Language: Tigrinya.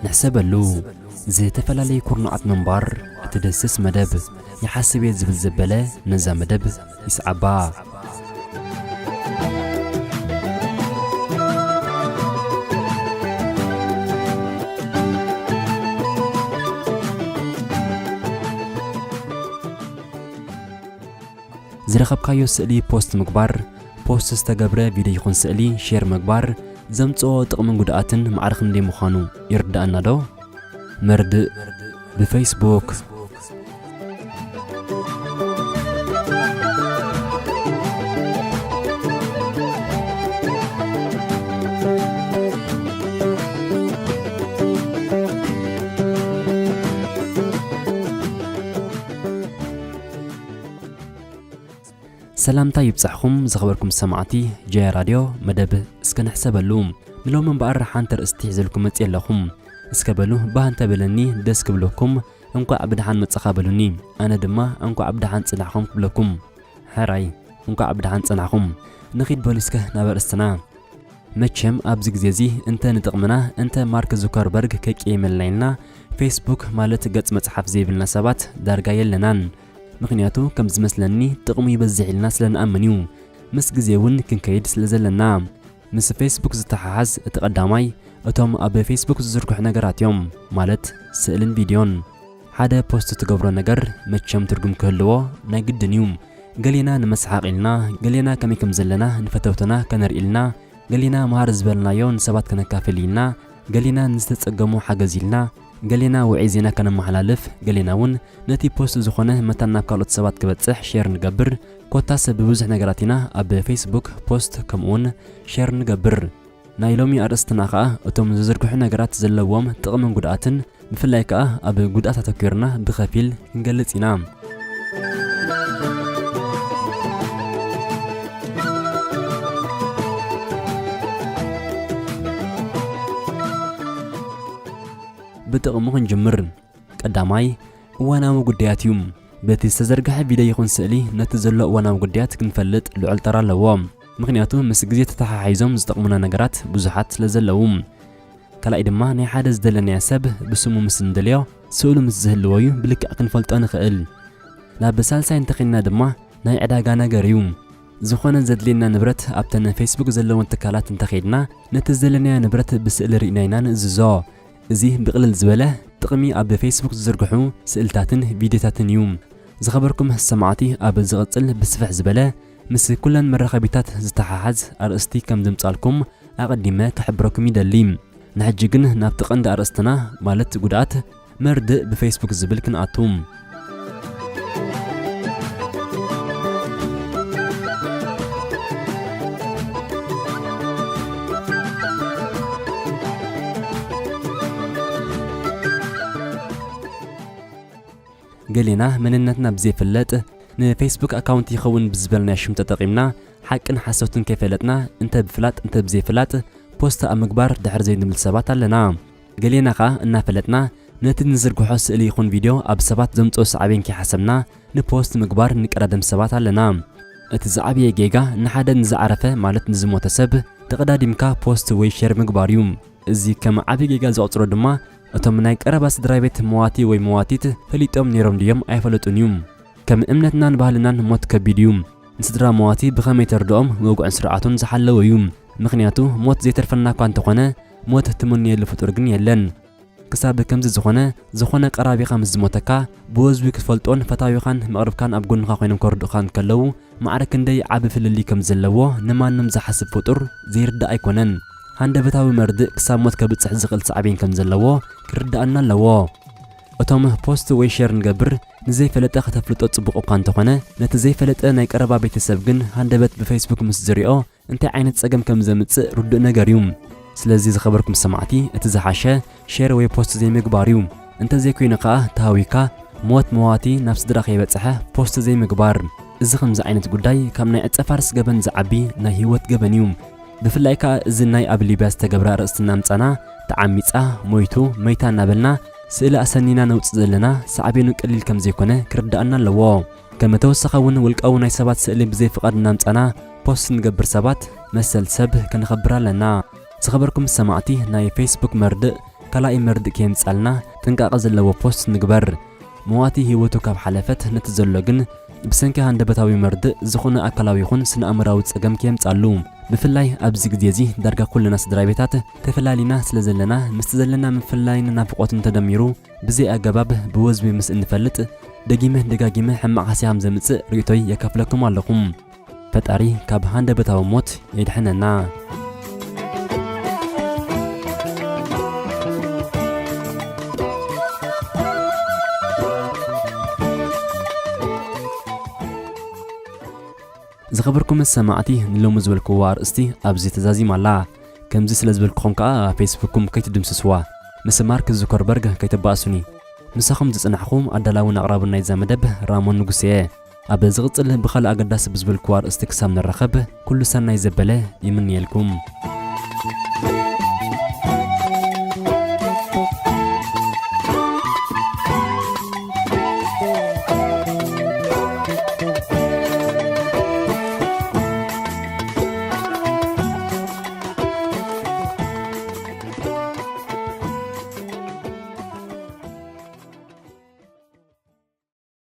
ንሕሰበሉ። ዝተፈላለዩ ኩርናዓት ምንባር እትድህስስ መደብ። ይሓስብ እየ ዝብል ዘበለ ነዛ መደብ ይስዓባ። ዝረኸብካዮ ስእሊ ፖስት ምግባር፣ ፖስት ዝተገብረ ቪድዮ ይኹን ስእሊ ሼር ምግባር ዘምጽኦ ጥቕምን ጉድኣትን ማዕረ ክንደይ ምዃኑ ይርድኣና ዶ? መርድእ ብፌስቡክ። ሰላምታ ይብጻሕኹም ዝኸበርኩም ሰማዕቲ ጀያ ራድዮ መደብ እስከ ንሕሰበሉ። ንሎሚ እምበኣር ሓንቲ ኣርእስቲ ሒዘልኩም መጽየ ኣለኹ። እስከ በሉ ባህ እንተ በለኒ ደስ ክብለኩም፣ እንቋዕ ብደሓን መጻኻ በሉኒ። ኣነ ድማ እንቋዕ ብደሓን ጽናሕኹም ክብለኩም። ሕራይ፣ እንቋዕ ብደሓን ጸናሕኹም። ንኺድ በሉ እስከ ናብ ኣርእስትና። መቸም ኣብዚ ግዜ እዚ እንተ ንጥቕምና እንተ ማርክ ዙከርበርግ ከቂየመልና ኢልና ፌስቡክ ማለት ገጽ መጽሓፍ ዘይብልና ሰባት ዳርጋ የለናን። ምኽንያቱ ከም ዝመስለኒ ጥቕሙ ይበዝሕ ኢልና ስለ ንኣምን እዩ። ምስ ግዜ እውን ክንከይድ ስለ ዘለና። ምስ ፌስቡክ ዝተሓሓዝ እቲ ቀዳማይ እቶም ኣብ ፌስቡክ ዝዝርግሑ ነገራት እዮም፣ ማለት ስእልን ቪድዮን። ሓደ ፖስት ትገብሮ ነገር መቸም ትርጉም ክህልዎ ናይ ግድን እዩ። ገሌና ንመስሓቕ ኢልና፣ ገሌና ከመይ ከም ዘለና ንፈተውትና ከነርኢ ኢልና፣ ገሌና መሃር ዝበልናዮ ንሰባት ከነካፍል ኢልና፣ ገሌና ንዝተጸገሙ ሓገዝ ኢልና፣ ገሌና ውዑይ ዜና ከነመሓላልፍ፣ ገሌና እውን ነቲ ፖስት ዝኾነ መታን ናብ ካልኦት ሰባት ክበጽሕ ሼር ንገብር። ኮታስ ብብዙሕ ነገራት ኢና ኣብ ፌስቡክ ፖስት ከምኡውን ሼር ንገብር። ናይ ሎሚ ኣርእስትና ኸኣ እቶም ዝዝርግሑ ነገራት ዘለዎም ጥቕምን ጉድኣትን፣ ብፍላይ ከኣ ኣብ ጉድኣት ኣተኲርና ብኸፊል ክንገልጽ ኢና። ብጥቕሙ ክንጅምር። ቀዳማይ፣ እዋናዊ ጉዳያት እዩ። በቲ ዝተዘርግሐ ቪድዮ ይኹን ስእሊ ነቲ ዘሎ እዋናዊ ጉዳያት ክንፈልጥ ልዑል ተራ ኣለዎ። ምኽንያቱ ምስ ግዜ ተተሓሒዞም ዝጠቕሙና ነገራት ብዙሓት ስለ ዘለዉ። ካልኣይ ድማ ናይ ሓደ ዝደለናዮ ሰብ ብስሙ ምስ እንደልዮ ስእሉ ምስ ዝህልዎ እዩ ብልክዕ ክንፈልጦ ንኽእል። ናብ ሳልሳይ እንተኺድና ድማ ናይ ዕዳጋ ነገር እዩ። ዝኾነ ዘድልየና ንብረት ኣብተን ፌስቡክ ዘለወን ትካላት እንተኺድና ነቲ ዝደለናዮ ንብረት ብስእሊ ርኢና ኢና ንእዝዞ። እዚ ብቕልል ዝበለ ጥቕሚ ኣብ ፌስቡክ ዝዝርግሑ ስእልታትን ቪድዮታትን እዩ። ዝኸበርኩም ሰማዕቲ፣ ኣብ ዝቕጽል ብስፍሕ ዝበለ ምስ ኩለን መራኸቢታት ዝተሓሓዝ ኣርእስቲ ከም ዘምጻልኩም ኣቐዲመ ክሕብረኩም ይደሊ። ንሕጂ ግን ናብቲ ቀንዲ ኣርእስትና፣ ማለት ጉድኣት መርድእ ብፌስቡክ ዝብል ክንኣቱ። ገሌና መንነትና ብዘይፍለጥ ንፌስቡክ ኣካውንት ይኸውን ብዝበልናዮ ሽም ተጠቒምና ሓቅን ሓሶትን ከይፈለጥና እንተ ብፍላጥ እንተ ብዘይፍላጥ ፖስት ኣብ ምግባር ድሕር ዘይንብል ሰባት ኣለና። ገሌና ኸኣ እናፈለጥና ነቲ ንዝርግሖ ስእሊ ይኹን ቪድዮ ኣብ ሰባት ዘምጽኦ ሳዕቤን ከይሓሰብና ንፖስት ምግባር ንቀዳደም ሰባት ኣለና። እቲ ዝዓበየ ጌጋ ንሓደ ንዝዓረፈ ማለት ንዝሞተ ሰብ ተቐዳዲምካ ፖስት ወይ ሼር ምግባር እዩ። እዚ ከም ዓቢ ጌጋ ዘቑጽሮ ድማ እቶም ናይ ቀረባ ስድራ ቤት መዋቲ ወይ መዋቲት ፈሊጦም ነይሮም ድዮም ኣይፈለጡን እዩ። ከም እምነትናን ባህልናን ሞት ከቢድ እዩ። ንስድራ መዋቲ ብኸመይ ተርድኦም ወግዑን ስርዓቱን ዝሓለወ እዩ። ምኽንያቱ ሞት ዘይተርፈና እኳ እንተኾነ ሞት ትምንየሉ ፍጡር ግን የለን። ክሳብ ከምዚ ዝኾነ፣ ዝኾነ ቀራቢኻ ምስ ዝሞተካ ብወዝቢ ክትፈልጦን ፈታዊኻን መቕርብካን ኣብ ጎንኻ ኮይኖም ከርድኡኻ እንከለዉ ማዕረ ክንደይ ዓቢ ፍልልይ ከም ዘለዎ ንማንም ዝሓስብ ፍጡር ዘይርዳእ ኣይኮነን። ሃንደበታዊ መርድእ ክሳብ ሞት ከብጽሕ ዝኽእል ሳዕቤን ከም ዘለዎ ክርድኣና ኣለዎ። እቶም ፖስት ወይ ሼር ንገብር ንዘይፈለጠ ከተፍልጦ ጽቡቕ እኳ እንተኾነ፣ ነቲ ዘይፈለጠ ናይ ቀረባ ቤተሰብ ግን ሃንደበት ብፌስቡክ ምስ ዝሪኦ እንታይ ዓይነት ጸገም ከም ዘምጽእ ርዱእ ነገር እዩ። ስለዚ ዝኸበርኩም ሰማዕቲ፣ እቲ ዝሓሸ ሼር ወይ ፖስት ዘይምግባር እዩ። እንተዘይኮይኑ ከኣ ተሃዊካ ሞት መዋቲ ናብ ስድራ ከይበጽሐ ፖስት ዘይምግባር። እዚ ከምዚ ዓይነት ጉዳይ ካብ ናይ ዕጸ ፋርስ ገበን ዝዓቢ ናይ ህይወት ገበን እዩ። ብፍላይ ከኣ እዚ ናይ ኣብ ሊብያ ዝተገብረ ኣርእስቲ እናምጻና ተዓሚጻ፣ ሞይቱ፣ መይታ እናበልና ስእሊ ኣሰኒና ነውጽእ ዘለና ሳዕቤኑ ቀሊል ከም ዘይኮነ ክርድኣና ኣለዎ። ከም ተወሳኺ እውን ውልቃዊ ናይ ሰባት ስእሊ ብዘይ ፍቓድ እናምጻና ፖስት ንገብር ሰባት መሰል ሰብ ከነኸብር ኣለና። ዝኸበርኩም ሰማዕቲ፣ ናይ ፌስቡክ መርድእ ካልኣይ መርድእ ከየምጻልና ጥንቃቐ ዘለዎ ፖስት ንግበር። መዋቲ ህይወቱ ካብ ሓለፈት ነቲ ዘሎ ግን ብሰንኪ ሃንደበታዊ መርድእ ዝኾነ ኣካላዊ ይኹን ስነ ኣእምራዊ ጸገም ከየምጻሉ። ብፍላይ ኣብዚ ግዜ እዚ ዳርጋ ኩልና ስድራ ቤታት ተፈላሊና ስለ ዘለና ምስቲ ዘለና ምፍላይን ናፍቖትን ተደሚሩ ብዘይ ኣገባብ ብወዝቢ ምስ እንፈልጥ ደጊመ ደጋጊመ ሕማቕ ሃስያ ከም ዘምጽእ ርእይቶይ የካፍለኩም ኣለኹም። ፈጣሪ ካብ ሃንደበታዊ ሞት የድሕነና። ዝኸበርኩም ሰማዕቲ ንሎሚ ዝበልክዋ ኣርእስቲ ኣብዚ ተዛዚማ ኣላ። ከምዚ ስለ ዝበልክኹም ከኣ ፌስቡክኩም ከይትድምስስዋ። ምስ ማርክ ዙከርበርግ ከይተባእሱኒ። ምሳኹም ዝጽናሕኹ ኣዳላውን ኣቕራብን ናይዛ መደብ ራሞን ንጉሴ እየ። ኣብ ዝቕጽል ብኻልእ ኣገዳሲ ብዝበልክዋ ኣርእስቲ ክሳብ ንራኸብ ኩሉ ሰናይ ዘበለ ይምንየልኩም።